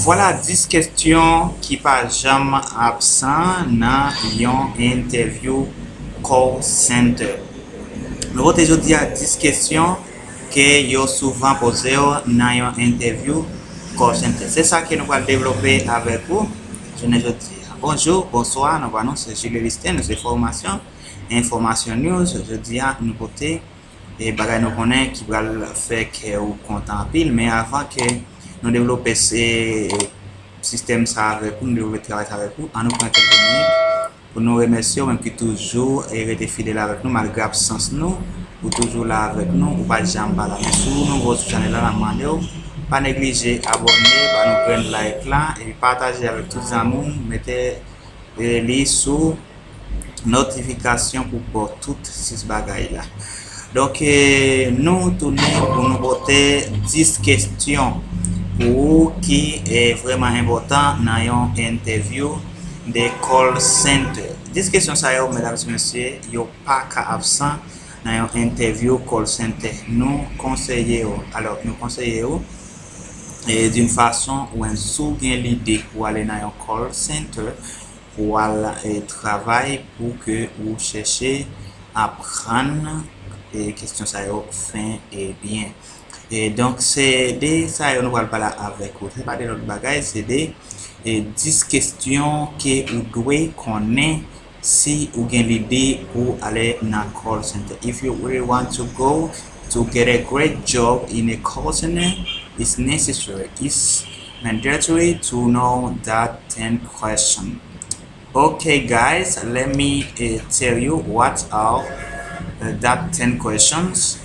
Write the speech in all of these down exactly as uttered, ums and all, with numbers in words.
Vwala dis kesyon ki pa janm absan nan yon entèvyou call center. Nou pote jodi a dis kesyon ke yo souvan poze w nan yon entèvyou call center. Se sa ke nou pral devlope avèk ou jounen jodi a. Bonjou, bonswa, non pa nou se Jules Listin, nou se Fòmasyon, Enfòmasyon News. Jodi a, nou pote e bagay nou konnen ki pral fè kè ou kontan anpil, men avan ke nou devlope se sistèm sa avèk ou, nou devlope travay sa avèk ou, ann nou pran kèk minit pou nou remèsye ou menm ki toujou e rete fidèl avèk nou malgre absans nou, ou toujou la avèk nou, ou pa janm pa la. Men si w nouvo sou chanèl la, n ap mande w pa neglije abòne, ba nou grenn like la, epi pataje avèk tout zanmi w, mete e li sou notifikasyon pou w pa tout sis bagay la. Donk, e, nou tounen pou nou pote dis kesyon pou ou ki e vrèman enpòtan nan yon entèvyou de call center. Dis kesyon sa yo, medam e mesye, yo pa ka absan nan yon entèvyou call center. Nou konseye w, alò, nou konseye w e d'une façon ou si w gen lide pou ale nan yon call center, pou w al e, travay, pou ke ou chèche aprann e, kesyon sa yo fen e byen. E donk, se de sa yo nou pral pale avèk ou. Se pa de lòt bagay, se de e, dis kesyon ke ou dwe konnen si ou gen lide pou ale nan call center. If you really want to go to get a great job in a call center, it's necessary, it's mandatory to know that ten question. Okay, guys, let me uh, tell you what are uh, that ten questions.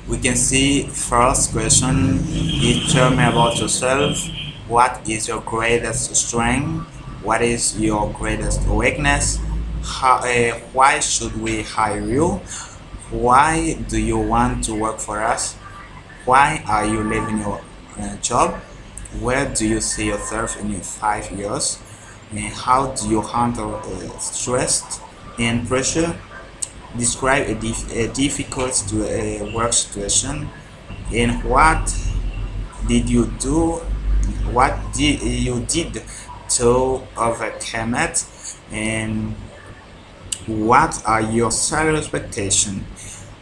We can see first question is tell me about yourself. What is your greatest strength? What is your greatest weakness? How, uh, why should we hire you? Why do you want to work for us? Why are you leaving your uh, job? Where do you see yourself in five years? And how do you handle uh, stress and pressure? Describe a, dif- a difficult to, uh, work situation. And what did you do? What did you did to overcome it? And what are your salary expectation?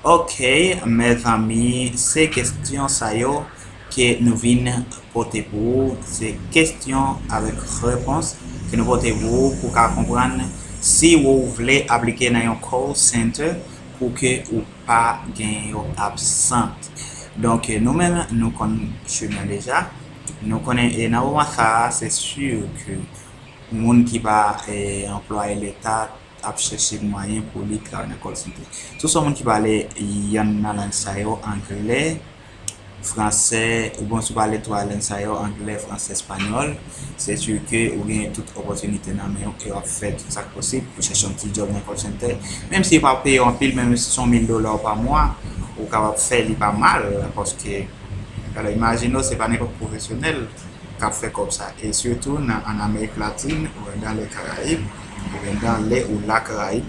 Ok, mezanmi, se kesyon sa yo ke nou vin pote pou ou. Se kesyon avèk repons ke nou pote pou ou pou ka konprann si ou vle aplike nan yon call center pou ke ou pa gen yon absent. Donk, nou menm, nou konn chemen deja. Nou konnen, e nan moman sa a, se si ke moun ki pa e, anplwaye leta ap chèche mwayen pou li travay nan call center. Si w se yon moun ki pale yonn nan lang sa yo, anglè, fransè, oubyen si w pale twa lang sa yo, anglè, fransè, espanyòl, se si ke ou gen tout opòtinite nan men w e w ap fè tout sa k posib pou chèche yon ti djòb nan call center. Menm si yo pa peye w anpil, menm si se yon mil dola pa mwa, ou kapab fè, li pa mal, paske, alò, imajine w, se pa nenpòt pwofesyonèl k ap fè kòb sa. E sitou nan, an Amerik Latin, ou dans les Caraïbes, oubyen dans les ou la Caraïbe,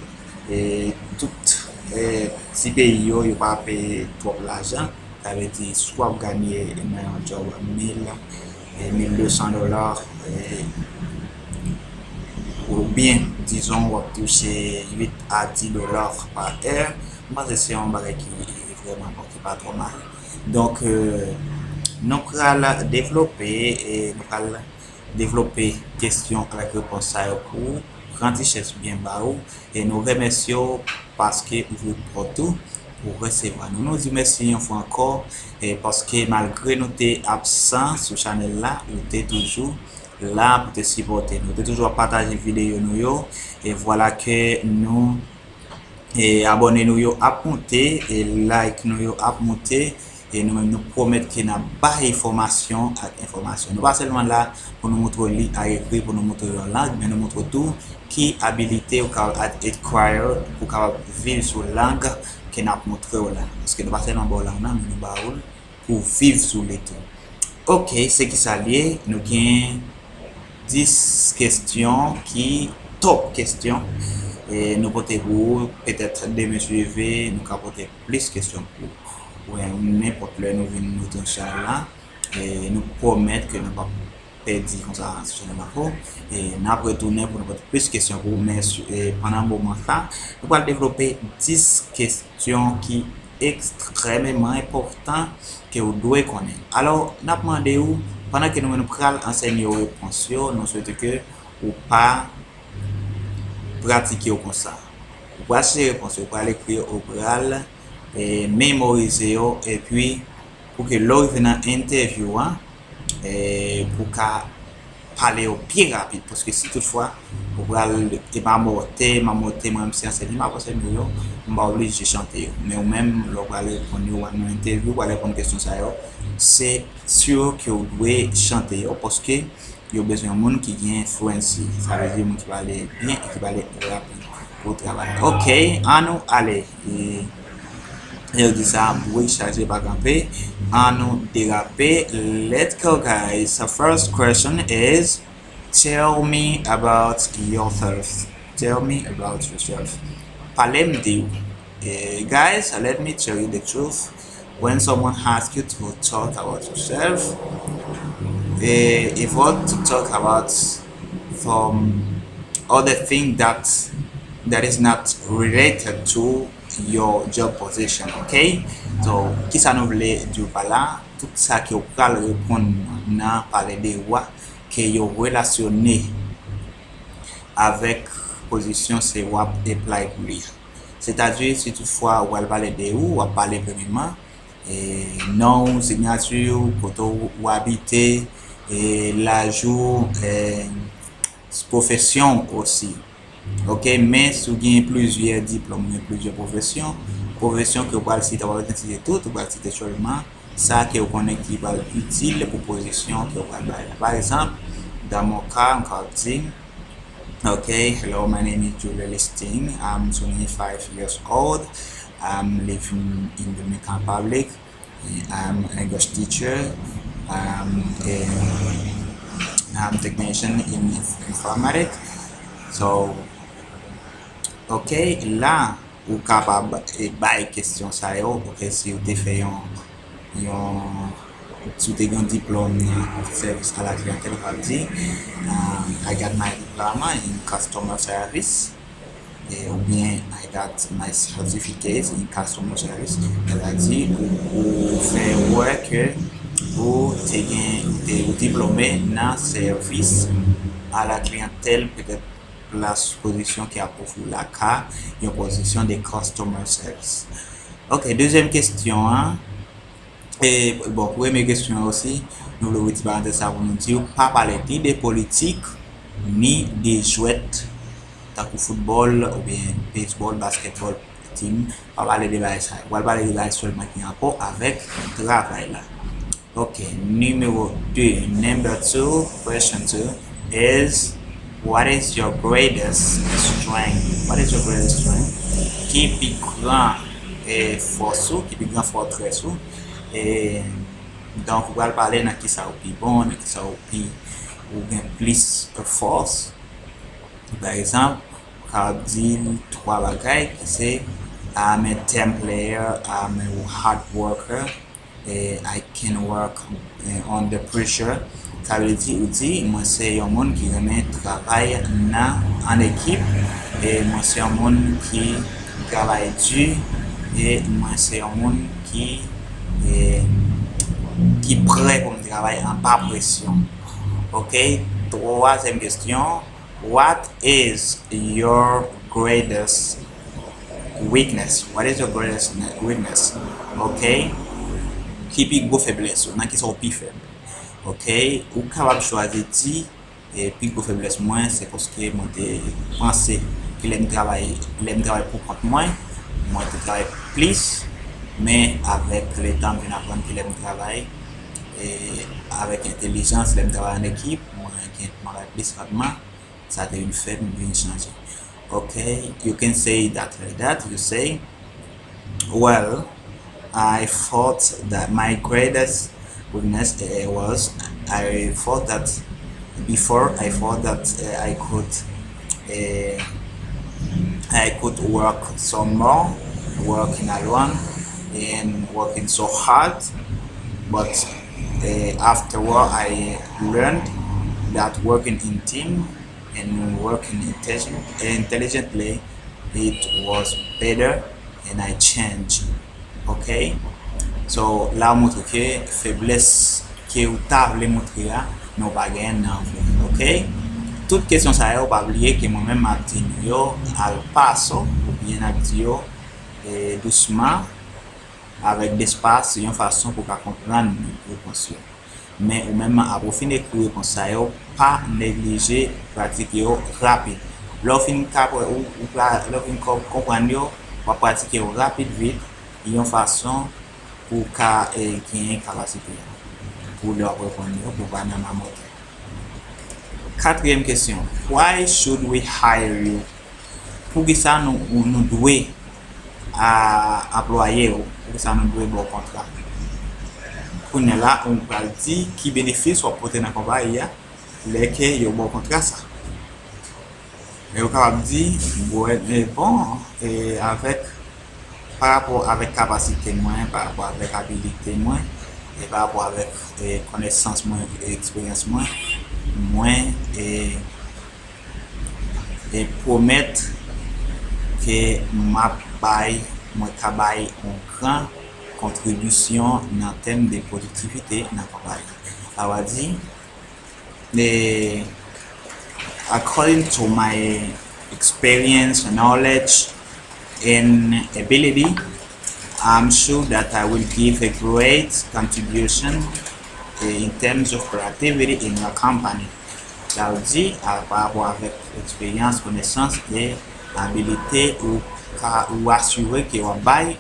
e tout e, ti peyi yo, yo pa peye twòp lajan. Sa vle di, si w ap ganye nan yon djòb mil, e, mil de san dola, e, oubyen, dizon, w ap touche uit a dis dola pa è, m panse se yon bagay ki vrèman bon, ki pa twò mal. Donk, e, nou pral devlope, e, nou pral devlope kesyon avèk repons sa yo pou ou, pran ti chèz byen ba ou, e nou remèsye w paske ouvri pòt ou pou resevwa nou. Nou di mèsi yon fwa ankò, e paske malgre nou te absan sou chanèl la, ou te toujou la pou te sipòte nou. Ou te toujou ap pataje videyo nou yo, e vwala ke nou e abòne nou yo ap moute, e like nou yo ap moute, e nou menm nou pwomèt ke n ap bay fòmasyon ak enfòmasyon. Nou pa sèlman la pou nou moutre w li a ekri, pou nou moutre w yon lang, men nou moutre w tou ki abilite ou ka acquire pou w kapab viv sou lang ke n ap moutre w la. Paske nou pa sèlman ba w lang nan, men nou ba w l pou w viv sou li tou. Ok, se ki sa l ye? Nou gen dis kesyon ki top kesyon. E nou pote pou ou, petèt demen si Dye vle, nou ka pote plis kesyon pou ou. Ou nenpòt lè nou vin nou tranche la. E nou pwomèt ke nou p ap pèdi konsa sou chanèl la ankò. E n ap retounen pou nou pote plis kesyon pou ou, men, e, pandan moman sa, nou pral devlope dis kesyon ki ekstrèmeman enpòtan ke ou dwe konnen. Alò, n ap mande ou, pandan ke nou menm nou pral ansèye w repons yo, nou swete ke ou pa pratike yo konsa. Ou pral chèche repons yo, ou pral ekri yo, ou pral, e, memorize yo, epi pou ke lè w rive nan entèvyou an, e, pou w ka pale yo byen rapid, paske si toutfwa ou pral e mamòte, mamòte, mwen menm si ansèye m ap ansèye yo, m pa oblije chante yo. Men ou menm, lè w pral reponn yo nan entèvyou, ou pral reponn kesyon sa yo, se si ke ou dwe chante yo, paske yo bezwen moun ki gen fluency. Sa vle di moun ki pale byen e ki pale rapid pou travay. Ok, ann nou ale. E, yo di sa, bourik chaje pa kanpe. Ann nou derape. Let's go, guys. The first question is, tell me about yourself. Tell me about yourself. Pale m de ou. Eh, guys, let me tell you the truth. When someone asks you to talk about yourself, eh, avoid to talk about some other thing that that is not related to your job position, ok? So, kisa nou vle di w pa la? Tout sa ke w pral reponn nan pale de ou a, ke yo relasyone avèk pozisyon se w ap apply pou li. Sètadi, si toutfwa w al pale de ou, w ap pale premyeman, e, non w, siyati w, kote w abite, e, laj ou, e, pwofesyon w osi. Ok, men si w gen plizyè diplòm, gen plizyè pwofesyon, pwofesyon ke w pral site, w pa bezwen site tout, ou pral site sèlman sa ke w konnen ki pral itil pou pozisyon ke w pral bay la. Pa egzanp, dans mon cas, m ka di, ok, hello, my name is Julie Listing. I'm twenty-five years old. I'm living in Dominican Republic. I'm English teacher. I'm a, I'm technician in inf-, informatic. So, ok, la, ou kapab, e, bay kesyon sa yo, ok, si ou te fè yon, yon, si ou te gen yon diplòm nan sèvis a la kliyantèl, ou kapab di, um, I got my diploma in customer service, e, oubyen I got my certificate in customer service. Sètadi, ou, ou fè wè ke ou te gen, ou te, ou diplome nan sèvis a la kliyantèl, petèt plas pozisyon ki ap ofri w la ka yon pozisyon de customer service. Ok, dezyèm kesyon an, e, bon, premye kesyon an osi, nou vle ouvri ti parantèz sa pou nou di w, pa pale ni de politik, ni de jwèt, tankou foutbòl, oubyen bezbòl, baskètbòl, tim, pa pale de bagay sa yo. W al pale de bagay sèlman ki an rapò avèk travay la. Ok, nimewo de. Number two, question two is, what is your greatest strength? What is your greatest strength? Ki pi gran, e, fòs ou, ki pi gran fòtrès ou? E, donk, ou pral pale nan kisa ou pi bon, nan kisa ou pi, ou gen plis fòs. Pa egzanp, ou kapab di twa bagay ki se, I'm a team player, I'm a hard worker, e I can work, e, under pressure. Sa vle di, ou di, mwen se yon moun ki renmen travay nan, an ekip, e mwen se yon moun ki travay di, e mwen se yon moun ki, e, ki prè pou m travay anba presyon. Ok, twazyèm kesyon, what is your greatest weakness? What is your greatest ne-, weakness? Ok, ki pi gwo feblès ou, nan kisa ou pi fèb? Ok, ou kapab chwazi di, e, pi gwo feblès mwen, se paske mwen te panse ke lè m travay, lè m travay pou kont mwen, mwen te travay plis, men avèk letan, m vin aprann ke lè m travay, e, avèk entèlijans, lè m travay an ekip, mwen gen, mwen bay plis randman, sa te vin fè m vin chanje. Ok, you can say that like that, you say, well, I thought that my greatest weakness, eh, was, I thought that before, I thought that, eh, I could, eh, I could work some more, working alone and working so hard, but Eh, afterward, I learned that working in team and working intelligent- intelligently, it was better, and I changed. Ok? So, la ou montre ke feblès ke ou ta vle montre a, men ou pa genyen nan ou. Ok? Tout kesyon sa yo, pa bliye ke mwen menm m ap di nou yo al paso, oubyen n ap di yo, eh, dousman, avèk despas, yon fason pou w ka konprann repons yo. Men ou menm, apre w fin ekri repons sa yo, pa neglije pratike yo rapid. Lè w fin ka, ou, ou pra- lè w fin ko- konprann yo, w ap pratike yo rapid vit, yon fason pou w ka, eh, genyen kapasite a, pou lè w ap reponn yo, pou w pa nan mamòtay. Katriyèm kesyon, why should we hire you? Poukisa nou, nou dwe a anplwaye w? Poukisa nou dwe ba w kontra? Kounye a la, ou pral di ki benefis w ap pote nan konpayi a lè ke yo ba w kontra sa. E ou kapab di, bon, e, bon, e, avèk, pa rapò avèk kapasite mwen, pa rapò avèk abilite mwen, e pa rapò avèk, e, konesans mwen, e eksperyans mwen, mwen, e, e pwomèt ke m ap bay, mwen ka bay yon gran kontribisyon nan tèm de pwodiktivite nan konpayi. Sa vle di, e, according to my experience, knowledge, and ability, I'm sure that I will give a great contribution, eh, in terms of productivity in your company. Sa vle di, a, pa rapò avèk eksperyans, konesans e abilite ou ka, ou asire ke w ap bay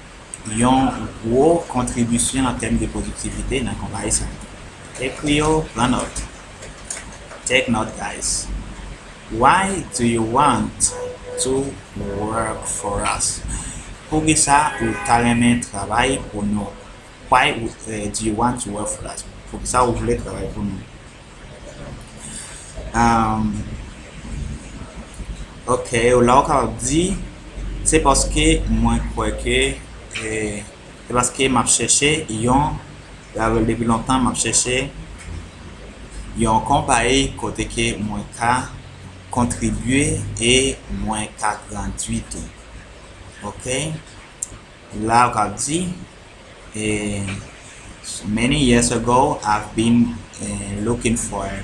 yon gwo kontribisyon an tèm de pwodiktivite nan konpayi sa. Ekri yo, pran nòt. Take note, guys. Why do you want to work for us? Poukisa ou ta renmen travay pou nou? Why, eh, do you want to work for us? Poukisa ou vle travay pou nou? Um, ok, la ou kapab di, se paske mwen kwè ke, eh, se paske m ap chèche yon, sa vle depi lontan m ap chèche yon konpayi kote ke mwen ka kontribye e mwen ka grandi tou. Ok? La ou kapab di, eh, many years ago, I've been, eh, looking for a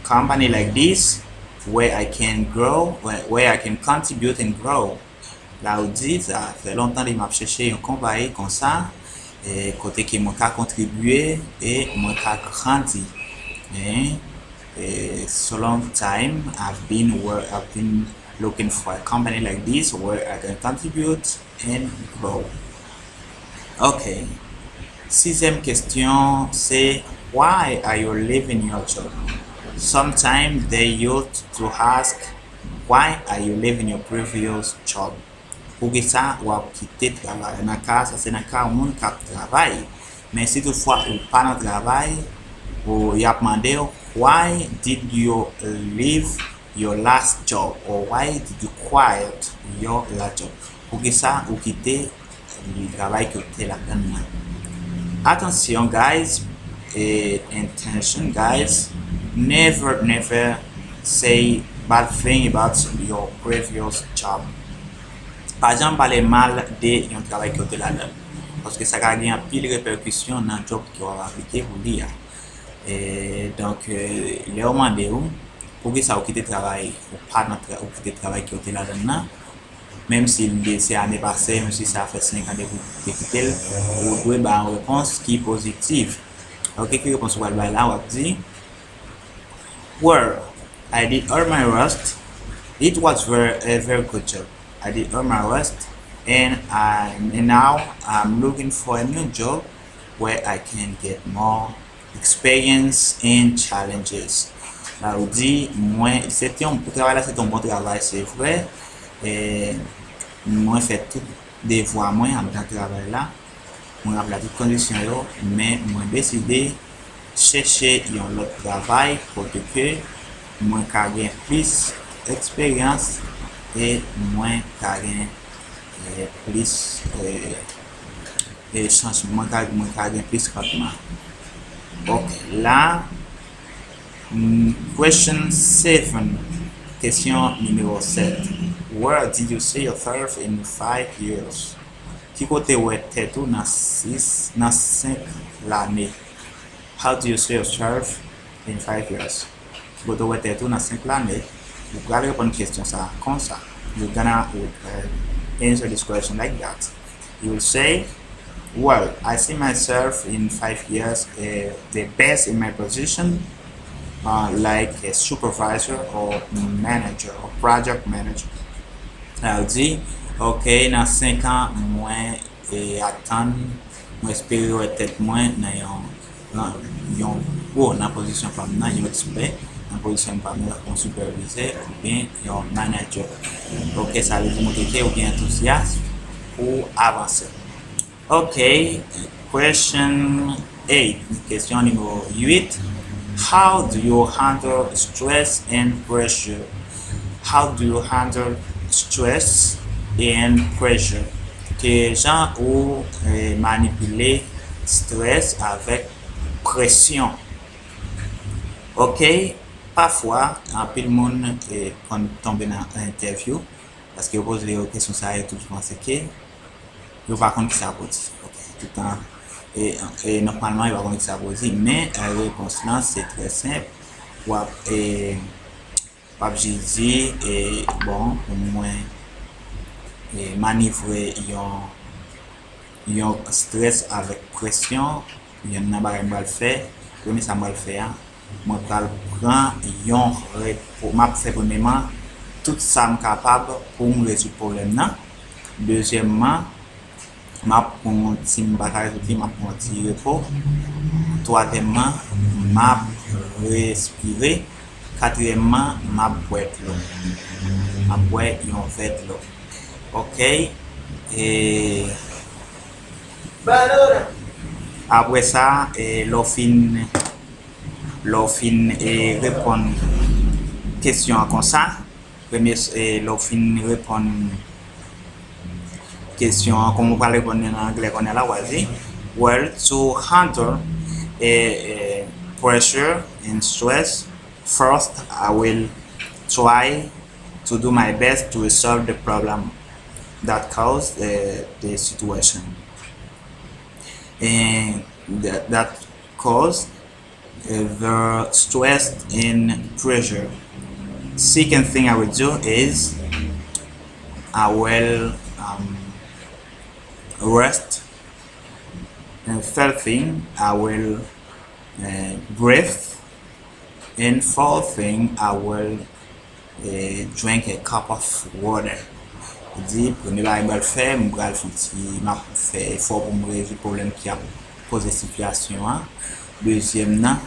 company like this where I can grow, where, where I can contribute and grow. La ou di, sa fè lontan li m ap chèche yon konpayi konsa, eh, kote ke mwen ka kontribye e mwen ka grandi. Eh, eh, so long time I've been where I've been looking for a company like this where I can contribute and grow. Ok. Sizyèm kesyon, se, why are you leaving your job? Sometimes they used to ask, why are you leaving your previous job? Poukisa w ap kite travay? Nan ka sa, se nan ka yon moun k ap travay. Men si toutfwa ou pa nan travay, ou, y ap mande w, why did you leave your last job? Or why did you quit your last job? Poukisa ou kite travay ke w te ladan l nan? Atansyon, guys, e, attention, guys, never, never say bad thing about your previous job. Pa janm pale mal de yon travay ke w te ladan l. Paske sa ka gen anpil repèkisyon nan job ke w ap aplike pou li a. E, donk, e, lè yo mande w, poukisa ou kite travay, ou pa nan tra- ou kite travay ke w te ladan l nan, menm si l de se ane pase, menm si sa fè senk an depi w te kite l, ou dwe bay yon repons ki pozitif. Ok, ki repons ou pral bay la? W ap di, well, I did all my best. It was very, a very good job. I did all my best, and I, and now I'm looking for a new job where I can get more experience and challenges. La ou di, mwen, se te yon, travay la se te yon bon travay, se vre. E mwen fè tout devwa mwen anndan travay la. Mwen raple tout kondisyon yo, men mwen deside chèche yon lòt travay kote ke mwen ka gen plis eksperyans e mwen ka gen, e, plis, e, e, chans, mwen ka, mwen ka gen plis randman. Ok, la, mm, question seven, kesyon nimewo sèt. Where did you see yourself in five years? Ki kote w wè tèt ou nan sis, nan senk lane? How do you see yourself in five years? Ki kote w wè tèt ou nan senk lane? Ou pral reponn kesyon sa a konsa. You're gonna uh, answer this question like that. You will say, well, I see myself in five years uh, the best in my position, uh, like a supervisor or manager or project manager. Sa yo di, ok, nan senk an, mwen e atann, mwen espere wè tèt mwen nan yon, nan yon wo nan pozisyon pa m nan, yon ekspè nan pozisyon pa m nan, yon sipèvizè oubyen yon manadjè. Ok, sa vle di montre ke ou gen antouzyas pou avanse. Ok, question eight, kesyon nimewo uit. How do you handle stress and pressure? How do you handle stress and pressure? Ki jan ou eh, manipile stress avèk presyon? Ok, pafwa, anpil moun eh, konn tonbe nan entèvyou, paske yo poze yo kesyon sa yo, yo toujou panse ke yo pa konn ki sa pou di. Ok, toutan, e, e nòmalman, yo pa konn ki sa pou di, men eh, repons lan, se trè senp. W ap, eh, w ap jis di, eh, bon, pou mwen eh, manevre yon, yon strès avèk presyon, yonn nan bagay m pral fè, premye sa m pral fè a, mwen pral pran yon repo. M ap fè premyèman tout sa m kapab pou m rezoud pwoblèm nan. Dezyèmman, m ap pran yon ti, m pa ka rezoud li, m ap pran yon ti repo. Twazyèmman, m ap respire. Katriyèmman, m ap bwè dlo. M ap bwè yon vè dlo. Ok. E apre sa, e lè w fin, lè w fin e reponn kesyon an konsa, premye, e lè w fin reponn kesyon an, kòm ou pral reponn li nan anglè kounye a la, w a di, well, to handle a, a pressure and stress, first I will try to do my best to resolve the problem that caused uh, the situation and that, that caused uh, the stress and pressure. Second thing I will do is I will um, rest. And third thing, I will uh, breathe. And fourth thing, I will uh, drink a cup of water. Di, premye bagay m pral fè, m pral fè yon ti, m ap fè efò pou m rezoud pwoblèm ki ap koze sitiyasyon an. Dezyèm nan,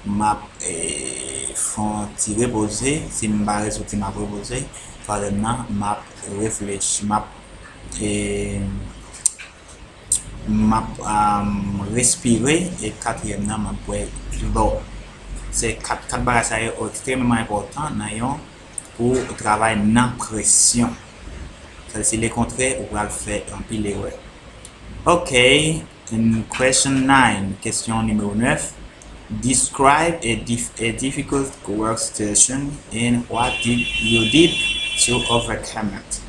m ap eh, fè yon ti repoze. Si m pa rezoud li, m ap repoze. Twazyèm nan, m ap reflechi, m ap eh, m ap um, respire. E katriyèm nan, m ap bwè dlo. Se kat, kat bagay sa yo ekstrèmeman enpòtan nan yon pou travay nan presyon. Sa se lekontrè, ou pral fè anpil erè. Ok, in question nine, kesyon nimewo nèf. Describe a, dif a difficult work situation and what did you did to overcome it.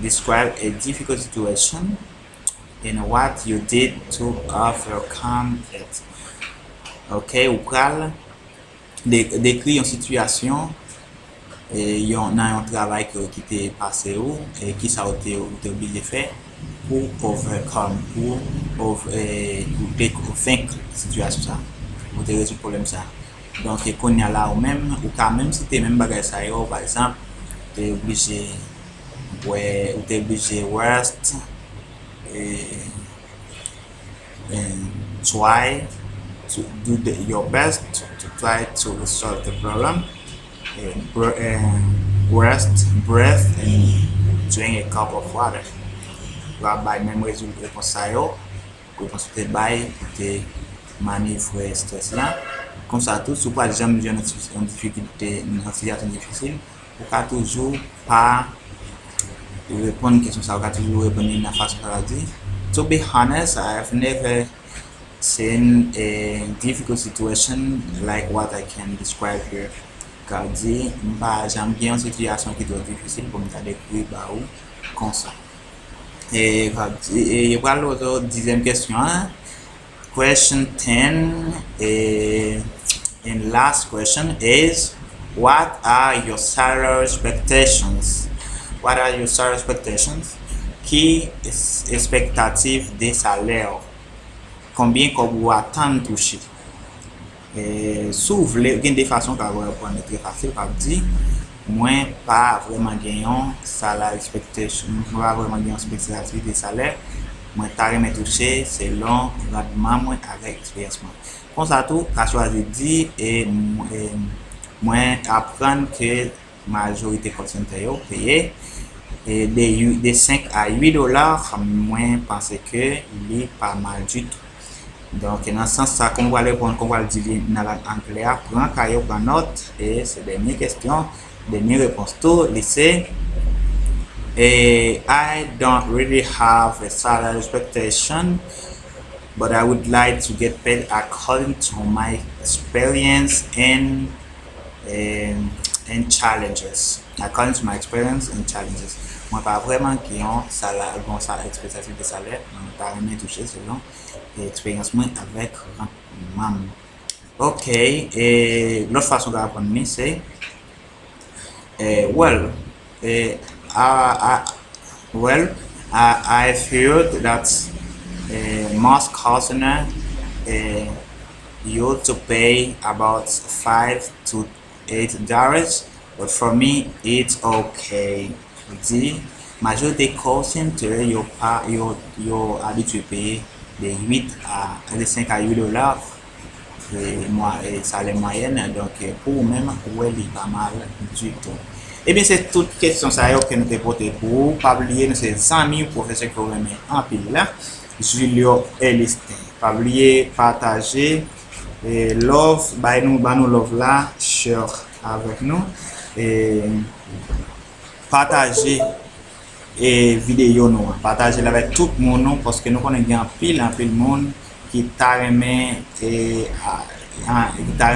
Describe a difficult situation and what you did to overcome it. Ok, ou pral de- dekri yon sitiyasyon e, yon, nan yon travay ke, ki te pase ou, e kisa ou te, ou te oblije fè pou overcome, pou ov- e, pou te venk sitiyasyon sa, pou te rezoud pwoblèm sa. Donk, e kounye a la ou menm, ou ka menm site menm bagay sa yo, pa egzanp, ou te oblije bwè, ou te oblije rest, e, and try to do the, your best to try to resolve the problem. And, br- and rest, breath, and drink a cup of water. Ou va bay menm rezil- repons sa yo, repons ou te bay pou te manevre strès la. Konsa tou, si w pa janm jwenn yon difikilte nan sitiyasyon difisil, ou ka toujou pa reponn kesyon sa, ou ka toujou reponn li nan fason sa la di. To be honest, I have never same, eh, difficult situation like what I can describe here. Ka di, m pa janm gen yon sitiyasyon ki twò difisil pou m ta dekri ba ou konsa. E, ka di, e, yo pral oto dizyèm kesyon an. Question ten, e, and last question is, what are your salary expectations? What are your salary expectations? Ki es- espektativ de salè w? Konbyen kòb ou atann touche? E, si w vle, gen de fason w ka reponn li trè fasil, w ka di, mwen pa vrèman gen yon salary expectation, mwen pa vrèman gen yon espektativ de salè, mwen ta renmen touche selon randman mwen avèk eksperyans mwen. Konsa tou, ka chwazi di, e, m- e, mwen aprann ke majorite call center yo peye, e, de, yu- de senk a uit dola, mwen panse ke li pa mal ditou. Donk, nan sans sa, kòm w pral reponn, kòm w pral di li nan lang anglè a, pran kaye w, pran nòt, e se dènye kesyon, dènye repons tou, li se, e, I don't really have a salary expectation, but I would like to get paid according to my experience and, and, and challenges. According to my experience and challenges. Mwen pa vrèman gen yon sala, gen yon sa, espektativ de salè, mwen ta renmen touche selon, e, eksperyans mwen avèk randman m. Ok, e lòt fason w ka reponn li se, e, well, e, I, I, well, I, I've heard that, e, most call center, e, used to pay about five to eight dollars, but for me, it's okay. Di, majorite call center yo pa, yo, yo abitye peye de uit a, de senk a uit dola, e, mwa- e, salè mwayèn. Donk, e, pou ou menm, ou wè li pa mal ditou. Ebyen, se tout kesyon sa yo ke nou te pote pou ou. Pa bliye, nou se zanmi pwofesè ke w renmen anpil la, Julio Elistin. Pa bliye pataje, e, love, bay nou, ba nou love la, share avèk nou. E, pataje, e, videyo nou an. Pataje l avèk tout moun nou, paske nou konnen gen anpil, anpil moun ki ta renmen, e, a- a- ki ta renmen